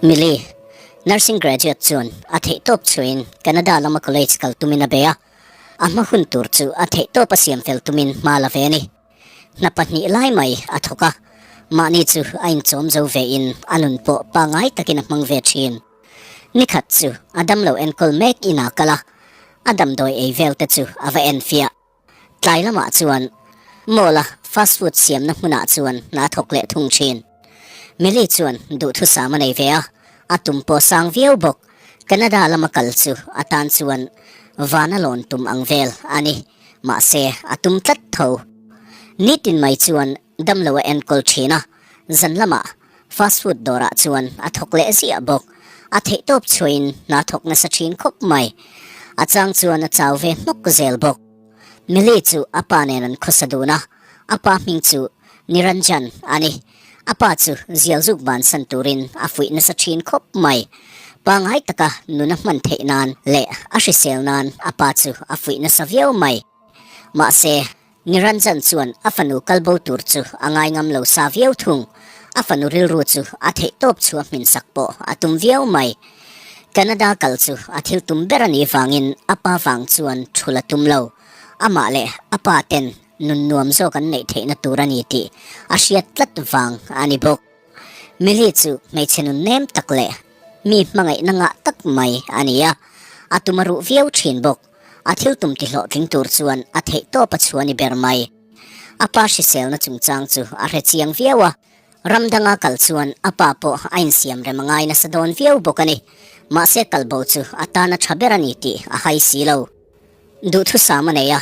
Millie, nursing graduate chuan a theihtawp chhuahin Canada lama college kal tumin a bei a, a hma hun tur chu a theihtawp a siam fel tumin hma la ve a ni. Hna pahnih lai mai a thawk a, mahni chu a inchawm zo vein a nun pawh pangngai takin a hmang ve thin. Nikhat chu a damlo enkawl mek inah kal a, a damdawi ei vel te chu a va enfiah. Tlai lamah chuan mall-a fast food siamna hmunah chuan hna a thawk leh thung thin. Millie chuan duhthusam a nei ve a, a tum pawh sang viau bawk. Canada lama kal chu a tan chuan vana lawn tum ang vel a ni. Mahse, a tum tlat tho. Nitin mai chuan damlo a enkawl thin a, zan lamah fast food dawrah chuan a thawk leh ziah bawk. A theihtawp chhuahin hna thawk nasa thin khawp mai. A chang chuan a chau ve hnawk zel bawk. Millie chu a pa nen an khawsa dun a, a pa hming chu Niranjan a ni. A pa chu zialzuk bansan turin a fuih nasa thin khawp mai. Pangngai taka nun a hman theih nan leh a hrisel nan a pa chu a fuih nasa viau mai. Mahse, Niranjan chuan a fanu kalbo tur chu a ngai ngam lo sa viau thung. A fanu rilru chu a theih tawp chu a hmin sak pawh a tum viau mai. Canada kal chu a thil tum ber a nih vangin a pa vang chuan thul a tum lo. Amah leh a pa ten nun nuam zawk an neih theihna tur a ni tih a hriat tlat vang a ni bawk. Millie chu hmeichhe nun nem tak leh mi hmangaihna ngah tak mai a ni a, a tum a ruh viau thin bawk. A thil tum ti hlawhtling tur chuan a theih tawp a chhuah a ni ber mai. A pa hriselna chungchang chu a hre chiang viau a, ram danga kal chuan a pa pawh a insiam rem a ngai nasa dawn viau bawk a ni. Mahse kalbo chu a tana tha ber a ni tih a hai si lo. Duhthusam a nei a,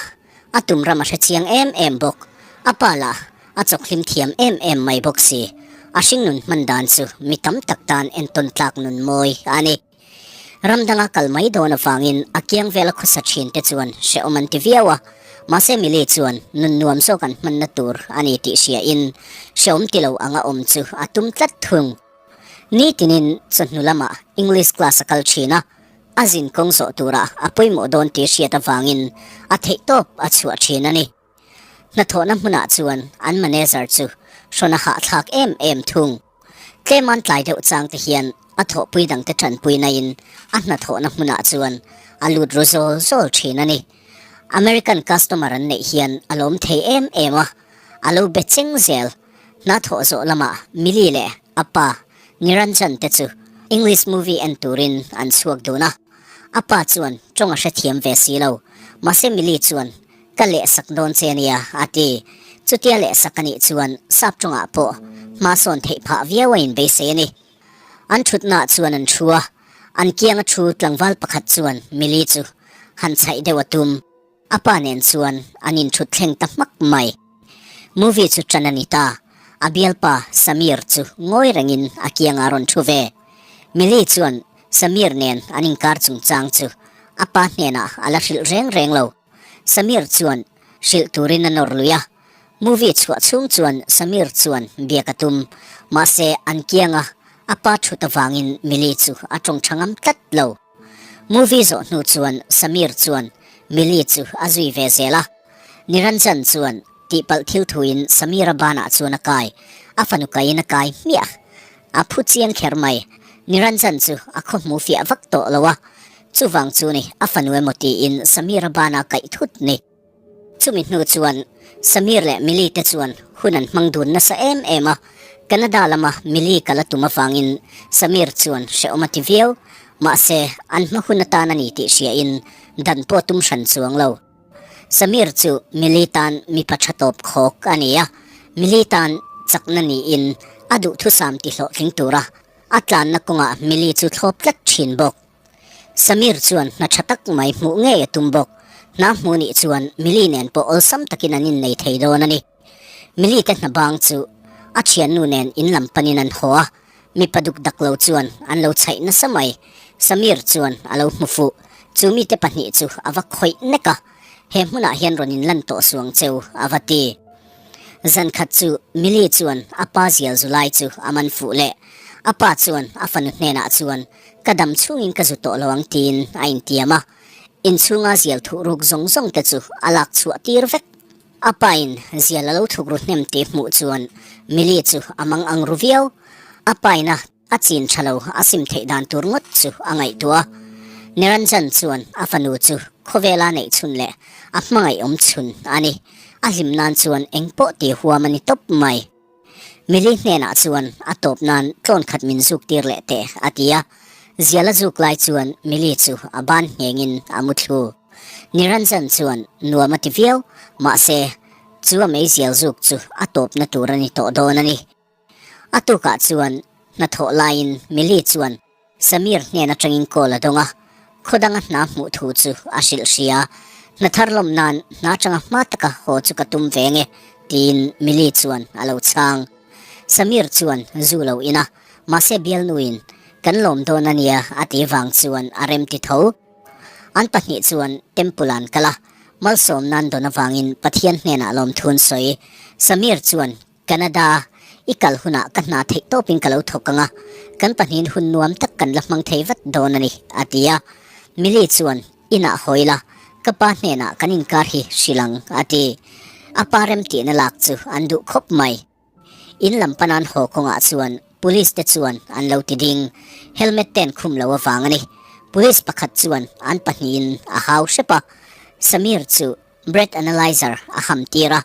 a tum ram a hre chiang em em bawk. A pa lah a chawkhlim thiam em em mai bawk si. A hringnun hman dan chu mi tam tak tan entawn tlak nun mawi a ni. Ram danga kal mai dawn avangin a kiang vela khawsa thin te chuan hrehawm an ti viau a, mahse Millie chuan nun nuam zawk an hmanna tur a ni tih hriain hrehawm ti lo anga awm chu a tum tlat thung. Nitinin chawhnu lamah English class a kal thin a, a zin kawng zawh turah a pawimawh dawn tih hriat avangin a theihtawp a chhuah thin a ni. Hnathawhna hmunah chuan an manager chu hrawn a hahthlak em em thung. Tlema'n tlai deuh chang te hian a thawhpui dangte tanpui naiin a hnathawhna hmunah chuan a lut ru zawl zawl thin a ni. American customer an neih hian a lawm thei em em a, a lo be cheng zel. Hnathawh zawh lamah Millie leh a pa Niranjan te chu English movie en turin an chhuak dun a. A pa chuan tawng a hrethiam ve si lo. Mahse Millie chuan Ka lehsak dawn che ania, a ti. Chutia lehsak a nih chuan sap tawngah pawh hma sawn theih phah viau a inbeisei a ni. An thutnaah chuan an thu a, an kianga thu tlangval pakhat chuan Millie chu han chhaih deuh a tum. A pa nen chuan an inthut thleng ta hmak mai. Movie chu ṭan a ni ta. A bialpa Samir chu ngawi rengin a kiangah a rawn thu ve. Millie chuan Samir nen an inkar chungchang chu a pa hnenah a la hrilh reng reng lo. Samir chuan hrilh turin a nawr lui a, movie chhuah chhung chuan Samir chuan biak a tum. Mahse an kianga a pa thut avangin Millie chu a tawng tha ngam tlat lo. Movie zawh hnu chuan Samir chuan Millie chu a zui ve zel a. Niranjan chuan tihpalh thil thuin Samira banah chuan a kai, a fanu kaiin a kai hmiah. A phu chiang kher mai. Niranjan chu a khaw hmu fiah vak tawh lo a, chuvang chu ni a fanu emaw tiin Samira bana kaih thut ni. Chumi hnu chuan Samir leh Millie te chuan hun an hmang dun nasa em em a, Canada lama Millie kal a tum avangin Samir chuan hrehawm a ti viau, mahse an hma hun atan a ni tih hriain dan pawh tum hran chuang lo. Samir chu Millie tan mipa tha tawp khawk a ni a, Millie tan chakna niin a duhthusam ti hlawhtling tura a tlanna kawngah Millie chu thlawp tlat thin bawk. Samir chuan hna tha tak mai hmuh ngei a tum bawk. Hna hmuh nih chuan Millie nen pawh awlsam takin an innei thei dawn a ni. Millie te hna bang chu a thiannu nen in lam panin an haw a, mipa duk dak lo chuan an lo chhaih nasa mai. Samir chuan a lo hmu fuh. Chu mite pahnih chu a va khawih nek a, He hmunah hian rawn inlan tawh suang cheu a va ti. Zan khat chu Millie chuan a pa zial zu lai chu a man fuh leh. A pa chuan a fanu hnenah chuan Ka dam chhungin ka zu tawh lo ang tiin a intiam a. Inchhunga zial thuh ruk zawng zawng te chu a lak chhuah tir vek. A pain zial a lo thuk ru hnem tih hmuh chuan Millie chu a mang ang ru viau. A paina. A chin tha lo a sim theih dan tur ngawt chu a ngaihtuah a. Niranjan chuan a fanu chu khawvela neih chhun leh a hmangaih awm chhun a ni. A hlim nan chuan eng pawh ti huam a ni tawp mai. Mili hnenah chuan a tawp nan tlawn khat min zuk tir leh teh a ti a. Zial a zuk lai chuan Mili chu a ban nghengin a mu thlu. Niranjan chuan nuam a ti viau, mahse chu a meizial zuk chu a tawpna tur a ni tawh dawn a ni. A tukah chuan hnathawh laiin Millie chuan Samir hnen atangin call a dawng a, khaw danga hna hmuh thu chu a hrilh hria. Hna thar lawm nan hna atanga hma taka haw chu ka tum ve nge, tiin Millie chuan a lo chhang. Samir chuan zu lo in a, mahse bialnuin kan lawm dawn a nia a ti vang chuan a remti tho. An pahnih chuan temple an kal a, malsawm nan dawn avangin Pathian hnenah lawmthu an sawi. Samir chuan Canada, i kal hunah ka hna theih tawpin ka lo thawk ang a, kan pahnihin hun nuam tak kan la hmang thei vat dawn a ni, a ti a. Millie chuan, Inah hawi la, ka pa hnenah kan inkar hi hrilh ang, a ti. A pa remtihna lak chu an duh khawp mai. In lam panan haw kawngah chuan police te chuan an lo ti ding, helmet te an khum lo avang a ni. Police pakhat chuan an pahnihin a hau hrep a, Samir chu Breath analyzer a ham tir a,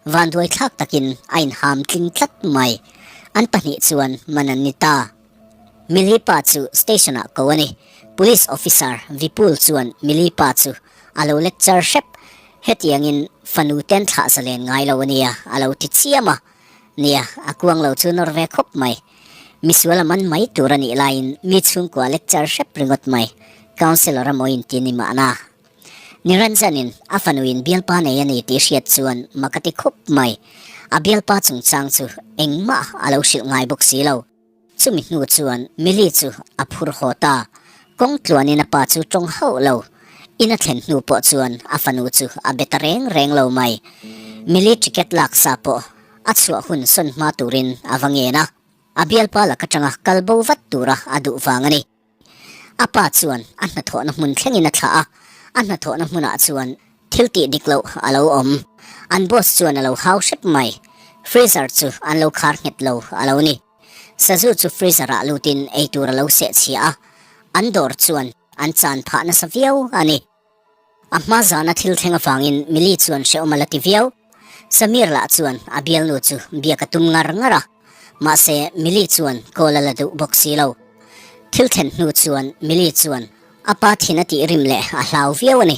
vanduai thlak takin a inham tling tlat mai. An pahnih chuan man an ni ta. Milhi pa chu station ah ko a ni. Police officer Vipul chuan Milhi pa chu a lo lecture hrep. Hetiangin fanu ten thlah zalen ngai lo a nia a lo ti chiam a. Nia, a kuang lo chu nawr ve khawp mai. Misual a man mai tur a nih laiin mi chhungkua lecture hrep ringawt mai. Councillor a maw inti ni mahna. Niranjanin a fanuin bialpa nei a ni tih hriat chuan mak a ti khup mai. A bialpa chungchang chu engmah a lo hrilh ngai bawk si lo. Chumi hnu chuan Millie chu a phur haw ta. Kawng tluanin a pa chu tawng hauh lo. In a thlen hnu pawh chuan a fanu chu a be ta reng reng lo mai. Millie ticket lak sa pawh a chhuah hun sawn hma turin a va ngen a. A bialpa lak atanga kal bo vat tura a duh vang a ni. A pa chuan a hnathawhna hmun thlengin a thlah a, a hnathawhna hmunah chuan thil tih dik loh a lo awm. An boss chuan a lo hau hrep mai. Freezer chu an lo khar nghet lo a lo ni. Sazu chu freezer ah lutin eitur a lo seh chhia a, an dawr chuan an chan phah nasa viau a ni. A hma zana thil thleng avangin Millie chuan hrehawm a la ti viau. Samir lah chuan a bialnu chu biak a tum ngar ngar a, mahse Millie chuan call a la duh bawk si lo. Thil thlen hnu chuan Millie chuan a pa thin a tih rim leh a hlau viau a ni.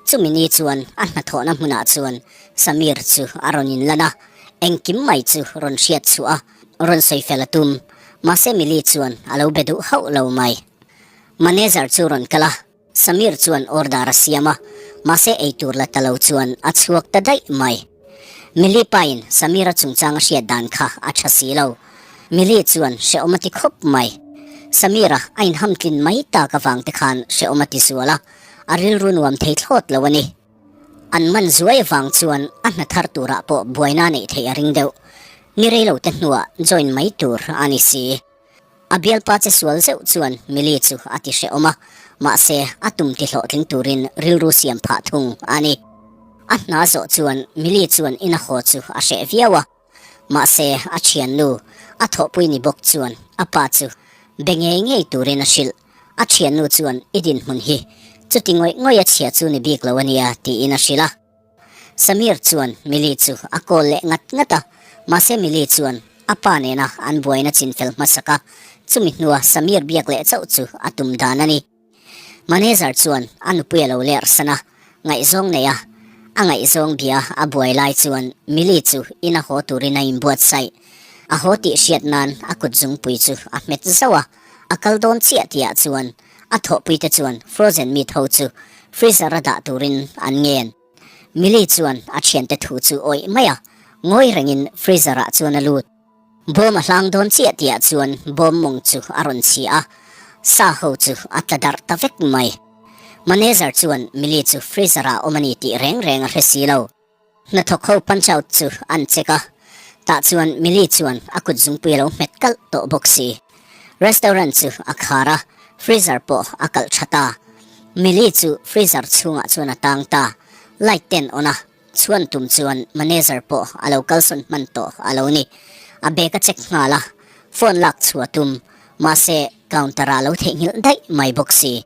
Chumi ni chuan a hnathawhna hmunah chuan Samir chu a rawn inlan a, engkim mai chu rawn hriat chhuah a, rawn sawi fel a tum. Mahse Millie chuan a lo be duh hauh lo mai. Manager chu rawn kal a. Samir chuan order a siam a, mahse eitur la ta lo chuan a chhuak ta daih mai. Millie pain Samir-a chungchang a hriat dan kha a tha si lo. Millie chuan hrehawm a ti khawp mai. Samir-a a inhamtlin mai tak avang te khan hrehawm a ti zual a, a rilru nuam thei thlawt lo a ni. An man zuai avang chuan a hna thar turah pawh buaina neih theih a ring deuh. Ni reilo te hnuah join mai tur a ni si. A bialpa che sual zeuh chuan Millie chu a ti hrehawm a, mahse a tum ti hlawhtling turin rilru siam phah thung a ni. A hna zawh chuan Millie chuan in a haw chu a hreh viau a, mahse a thiannu, a thawhpui ni bawk chuan a pa chu be ngei ngei turin a hrilh. A thiannu chuan i dinhmun hi chuti ngawih ngawih a chhia chu ni bik lo a nia tiin a hrilh a. Samir chuan Millie chu a call leh ngat ngat a, mahse Millie chuan a pa nena an buaina chinfel hmasak a, chumi hnua Samir biak leh chauh chu a tum dan a ni. Manager chuan a nupui a lo lerh san a, ngaihzawng nei a, a ngaihzawng bia a buai lai chuan Millie chu in a haw turin a inbuatsaih. A haw tih hriat nan a kut zungpui chu a hmet zauh a, a kal dawn chiah tihah chuan A thawhpuite chuan frozen meat ho chu freezer a dah turin an ngen. Millie chuan a thiante thu chu awih mai a, ngawi rengin freezer ah chuan a lut. Bawm a hlang dawn chiah tihah chuan bawm mawng chu a rawn chhi a, sa ho chu a tla darh ta vek mai. Manager chuan Millie chu freezer ah awm a ni tih reng reng a hre si lo. Hnathawk ho punch out chu an check a, tah chuan Millie chuan a kut zungpui a lo hmet kalh tawh bawk si. Restaurant chu a khar a, freezer pawh a kalh tha ta. Millie chu freezer chhungah chuan a tang ta, light ten on a, chhuan tum chuan manager pawh a lo kalsawn hman tawh a lo ni. A bag a check nghal a, phone lak chhuah tum. Mahse, counter-ah a lo theihnghilh daih mai bawk si.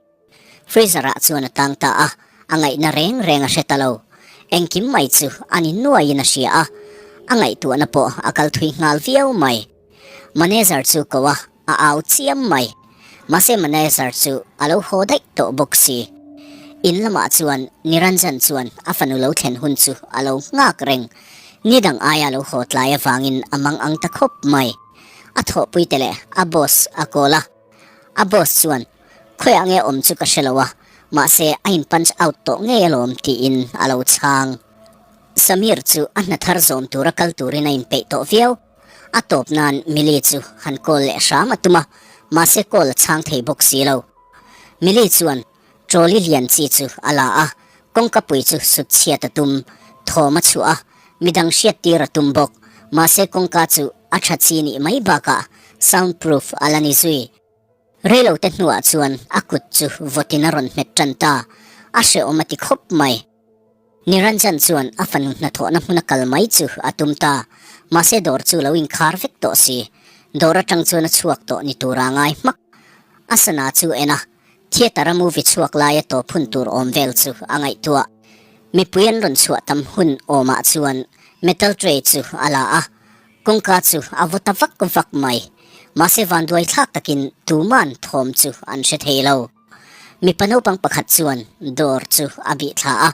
Freezer-ah chuan a tang ta a, a ngaihna reng reng a hre ta lo. Engkim mai chu a ni nuaiin a hria a, a ngaihtuahna pawh a kal thui nghal viau mai. Manager chu ko a, a au chiam mai. Mahse manager chu a lo haw daih tawh bawk si. In lamah chuan Niranjan chuan a fanu lo thlen hun chu a lo nghak reng. Ni dang aia lo haw tlai avangin a mang ang ta khawp mai. A thawhpui te leh a boss a call a. A boss chuan, Khawiah nge awm chu ka hre lo a, mahse a in punch out tawh ngei alawm tiin a lo chhang. Samir chu a hna thar zawm tura kal turin a inpeih tawh viau. A tawp nan Millie chu han call leh hram a tum a, mahse call a chhang thei bawk si lo. Millie chuan trolley lian chi chu a la a, kawngka pui chu sut chhiat a tum, thawm a chhuah a, midang hriat tir a tum bawk, mahse kawngka chu a tha chi nih mai bakah sound proof a la ni zui. Reilote hnuah chuan a kut chu vawtin a rawn hmet tan ta, a hrehawm a ti khawp mai. Niranjan chuan a fanu hnathawhna hmuna kal mai chu a tum ta, mahse dawr chu lo inkhar vek tawh si. Dawr atang chuan a chhuak tawh ni tura ngai hmak. A sana chu en a, theatre a movie chhuak laia tawp hun tur awm vel chu a ngaihtuah. Mipui an rawn chhuah tam hun awmah chuan metal tray chu a la a, kawngka chu a vaw ta vak vak mai. Mahse vanduai thlak takin tuman thawm chu an hre thei lo. Mipa naupang pakhat chuan dawr chu a bih thla a,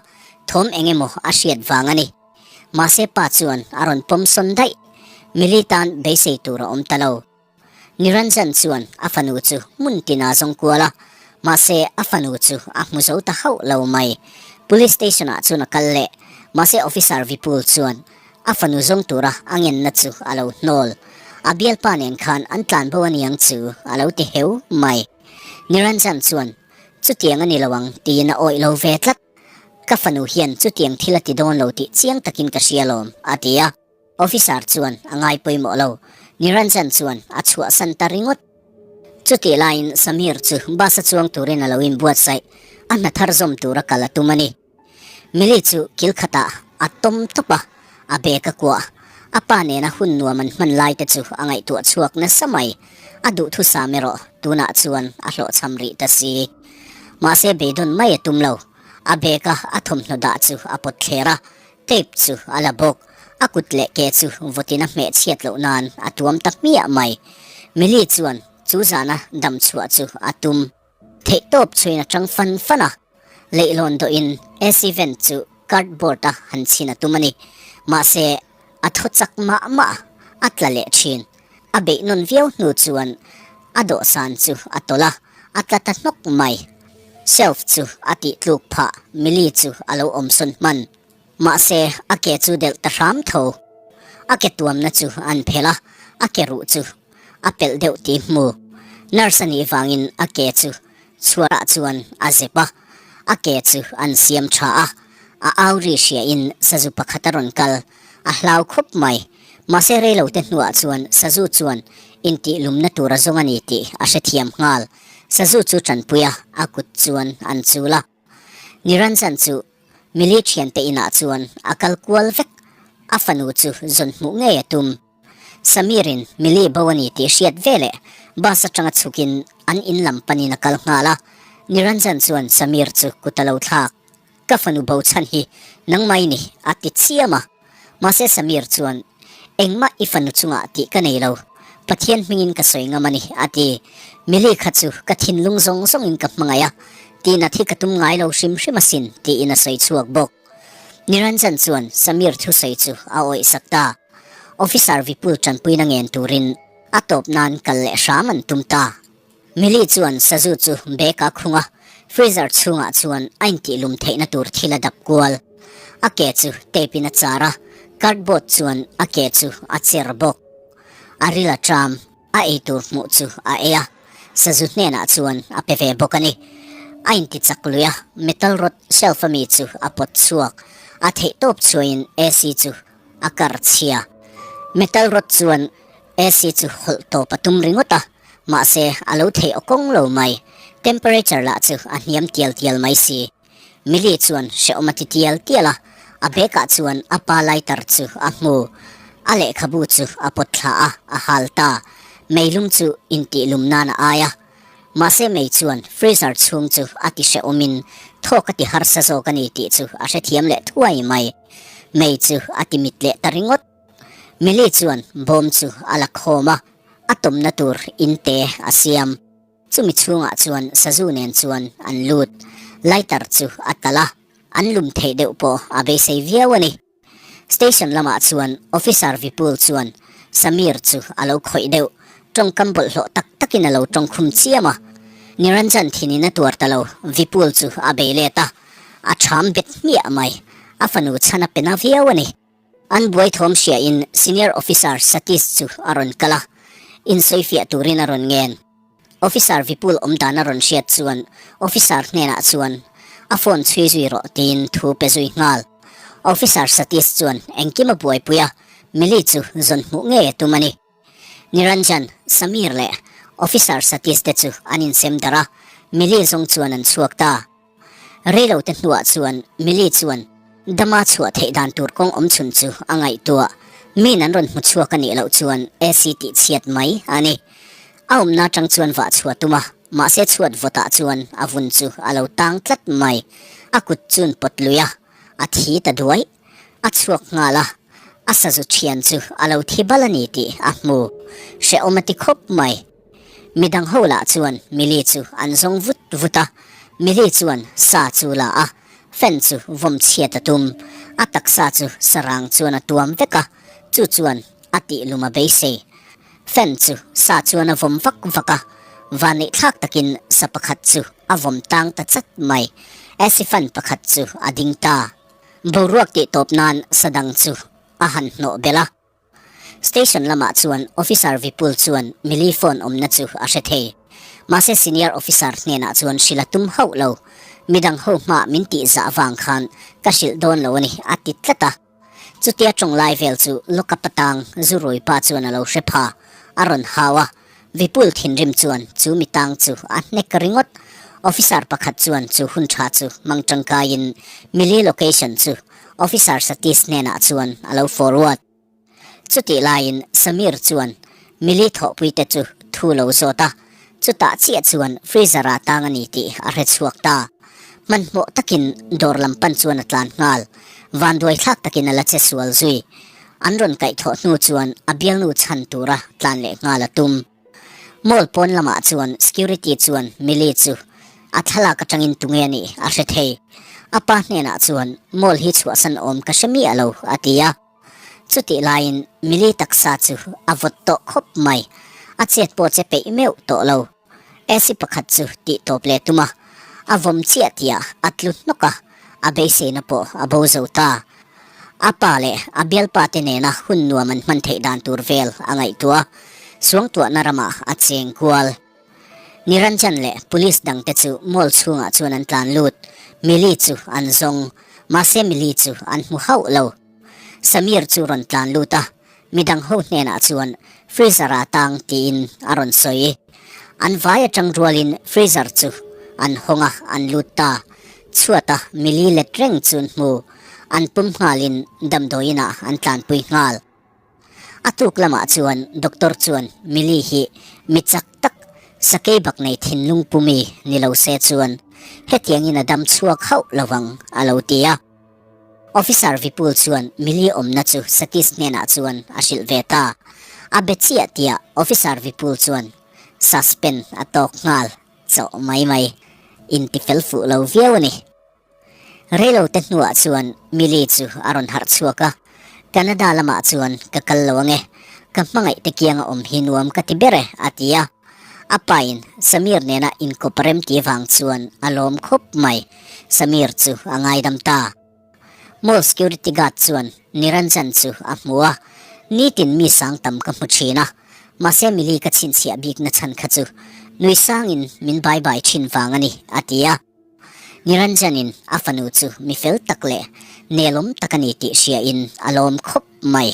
thawm eng emaw a hriat vang a ni. Mahse pa chuan a rawn pawm sawn daih. Mili tan beisei tur a awm ta lo. Niranjan chuan a fanu chu hmun tina zawng kual a, mahse a fanu chu a hmu zo ta hauh lo mai. Police station ah chuan a kal leh, mahse officer Vipul chuan a fanu zawng tura a ngenna chu a lo hnawl. A bialpa nen khan an tlanbo a niang chu a lo ti heu mai. Niranjan chuan, Chutiang a ni lo ang tiin a awih lo ve tlat. Ka fanu hian chutiang thil a ti dawn lo tih chiang takin ka hria lawm, a ti a. Officer chuan a ngai pawimawh lo. Niranjan chuan a chhuahsan ta ringawt. Chutih laiin Samir chu bus a chuang turin a lo inbuatsaih, a hna thar zawm tura kal a tum a ni. Millie chu kil khatah a tawm tawp a, a bag a kuah. A pa nena hun nuam an hman lai te chu a ngaihtuah chhuak nasa mai. A duhthusam erawh tunah chuan a hlawhchham rih ta si. Mahse beidawn mai a tum lo. A bag a a thawmhnaw dah chu a pawt thler a, tape chu a la bawk. A kut leh ke chu vawtin a hmeh chhiat loh nan a tuam ta hmiah mai. Millie chuan chu zana dam chhuah chu a tum. Theihtawp chhuin a tang fan fan a, leihlawn dawhin AC vent chu cardboard a han chhin a tum a ni. Mahse, a thaw chak mah mah a, a tla leh thin. A beih nawn viau hnu chuan a dawhsan chu a tawlh a, a tla ta hnawk mai. Shelf chu a tih tluk phah, Millie chu a lo awm sawn hman. Mahse, a ke chu delh ta hram tho. A ke tuamna chu an phelh a, a ke ruh chu a pelh deuh tih hmu. Nurse a nih vangin a ke chu chhuarah chuan a zep a, a ke chu an siam tha a. A au ri hriain sazu pakhat a rawn kal, a hlau khawp mai. Mahse reilote hnuah chuan sazu chuan intihlumna tur a zawng a ni tih a hrethiam nghal. Sazu chu tanpui a, a kut chuan an chul a. Niranjan chu Mili thiante inah chuan a kal kual vek, a fanu chu zawn hmuh ngei a tum. Samirin Mili bo a ni tih hriat veleh bus atanga chhukin an in lam panin a kal nghal a, Niranjan chuan Samir chu kut a lo thlak. Ka fanu bo chhan hi nangmah i ni a ti chiam a. Mahse Samir chuan, Engmah i fanu chungah tih ka nei lo, Pathian hmingin ka sawi ngam a ni, a ti. Mili kha chu ka thinlung zawng zawngin ka hmangaih a, tihnat hi ka tum ngai lo hrim hrim asin, tiin a sawi chhuak bawk. Niranjan chuan Samir thusawi chu a awih sak ta. Officer Vipul tanpuina ngen turin a tawp nan kal leh hram an tum ta. Millie chuan sazu chu bag a khung a, freezer chhungah chuan a intihlum theihna tur thil a dap kual. A ke chu tape in a char a, cardboard chuan a ke chu a cher bawk. A ril a ṭam, a eitur hmuh chu a ei a, sazu hnenah chuan a pe ve bawk a ni. A intichak lui a, metal rod shelf a mi chu a pawt chhuak. A theihtawp chhuahin AC chu a kar chhia. Metal rod chuan AC chu hawlh tawp a tum ringawt a, mahse a lo theih aw kawng lo mai. Temperature lah chu a hniam tial tial mai si. Millie chuan hrehawm a ti tial tial a, a bag ah chuan a pa lighter chu a hmu. A lehkhabu chu a pawt thla a, a hal ta. Meilum chu intih lum nan a ai a, mahse mei chuan freezer chhung chu a ti hrehawmin thawk a ti harsa zawk a ni tih chu a hrethiam leh thuai mai. Mei chu a ti mit leh ta ringawt. Millie chuan bawm chu a la khawm a, a tawmna tur in te a siam. Chumi chhungah chuan sazu nen chuan an lut. Lighter chu a talh a, an lum theih deuh pawh a beisei viau a ni. Station lamah chuan Officer Vipul chuan Samir chu a lo khawih deuh, tawngkam bawlhhlawh tak takin a lo tawngkhum chiam a. Niranjan thinin a tuar ta lo, Vipul chu a bei let a, a ṭham bet hmiah mai. A fanu chhan a pe na viau a ni. An buai thawm hriain Senior Officer Satish chu a rawn kal a, insawifiah turin a rawn ngen. Officer Vipul awm dan a rawn hriat chuan Officer hnenah chuan a phone chhui zui rawh tiin thu pe zui nghal. Officer Satish chuan engkim a buaipui a, Millie chu zawn hmuh ngei a tum a ni. Niranjan, Samir leh Officer Satish te chu an insem darh a, Millie zawng chuan an chhuak ta. Reilo te hnuah chuan Millie chuan dama chhuah theih dan tur kawng awm chhun chu a ngaihtuah. Min an rawn hmu chhuak a nih loh chuan AC tih chhiat mai a ni. A awmna atang chuan vah chhuah tum a, mahse chhuat vawtah chuan a vun chu a lo tang tlat mai. A kut chun pawt lui a, a thi ta duai. A chhuak nghal a, a sazu thian chu a lo thi bal a ni tih a hmu. Hrehawm a ti khawp mai. Midang ho lah chuan Millie chu an zawng vut vut a, Millie chuan sa chu la a, fan chu vawm chhiat a tum. A taksa chu sarang chuan a tuam vek a, chu chuan a tih lum a beisei. Fan chu sa chuan a vawm vak vak a, vanneih thlak takin sa pakhat chu a vawm tang ta chat mai. Ac fan pakhat chu a ding ta. Boruak tih tawp nan sa dang chu a han hnawh belh a. Station lamah chuan Officer Vipul chuan Millie phone awmna chu a hre thei. Mahse Senior Officer hnenah chuan hrilh a tum hauh lo. Midang ho hma min tih zah avang khan ka hrilh dawn lo a ni a ti tlat a. Chutia tawng lai vel chu lockup atang zu rui pa chuan a lo hre pha. A rawn hau a. Vipul thinrim chuan chu mi tang chu a hnek ringawt. Officer pakhat chuan chu hun tha chu hmang tangkaiin Millie location chu Officer Satish hnenah chuan a lo forward. Chutih laiin Samir chuan Millie thawhpuite chu thu lo zawt a, chutah chiah chuan freezer-ah tang a ni tih a hre chhuak ta. Hmanhmawh takin dawr lam pan chuan a tlan nghal. Vanduai thlak takin a la che sual zui. An rawn kaihthawh hnu chuan a bialnu chhan tura tlan leh nghal a tum. Mall pawn lamah chuan security chuan Millie chu a thlalak atangin tunge a nih a hre thei. A pa hnenah chuan mall hi chhuahsan awm ka hre miah lo a ti a. Chutih laiin Millie taksa chu a vawt tawh khawp mai. A chet pawh che peih meuh tawh lo. AC pakhat chu tih tawp leh tum a, a vawm chiah tihah a tlu hnawk a, a beiseina pawh a bo zo ta. A pa leh a bialpa te nena hun nuam an hman theih dan tur vel a ngaihtuah a, suangtuahna ramah a cheng kual. Niranjan leh police dangte chu mall chhungah chuan an tlan lut. Millie chu an zawng, mahse Millie chu an hmu hauh lo. Samir chu rawn tlan lut a, midang ho hnenah chuan freezer ah tang tiin a rawn sawi. An vai atang rualin freezer chu an hawng a, an lut ta. Chhuata mili let reng chu an hmu. An pum nghalin damdawiin ah an tlanpui nghal. A tuk lamah chuan doctor chuan mili hi mi chak tak, sakei bak nei thinlung pumi ni lo se chuan hetiangin a dam chhuak hauh lovang a lo ti a. Officer Vipul chuan Millie awmna chu Satish hnenah chuan a hrilh ve ta. A be chiah tiah Officer Vipul chuan suspend a tawk nghal chawh mai mai. Intifel fuh lo viau a ni. Reilo te hnuah chuan Millie chu a rawn harh chhuak a, Canada lamah chuan ka kal lo ange, ka hmangaih te kianga awm hi nuam ka ti ber e a ti a. A pain Samir nena inkawp rem ti vang chuan a lawm khawp mai. Samir chu a ngaidam ta. Mall security guard chuan Niranjan chu a hmu a, Nitin mi sang tam ka hmu thin a, mahse mili ka chhinchhiah bikna chhan kha chu nui sangin min bai bai thin vang a ni, a ti a. Niranjanin a fanu chu mi fel tak leh nelawm tak a ni tih hriain a lawm khawp mai.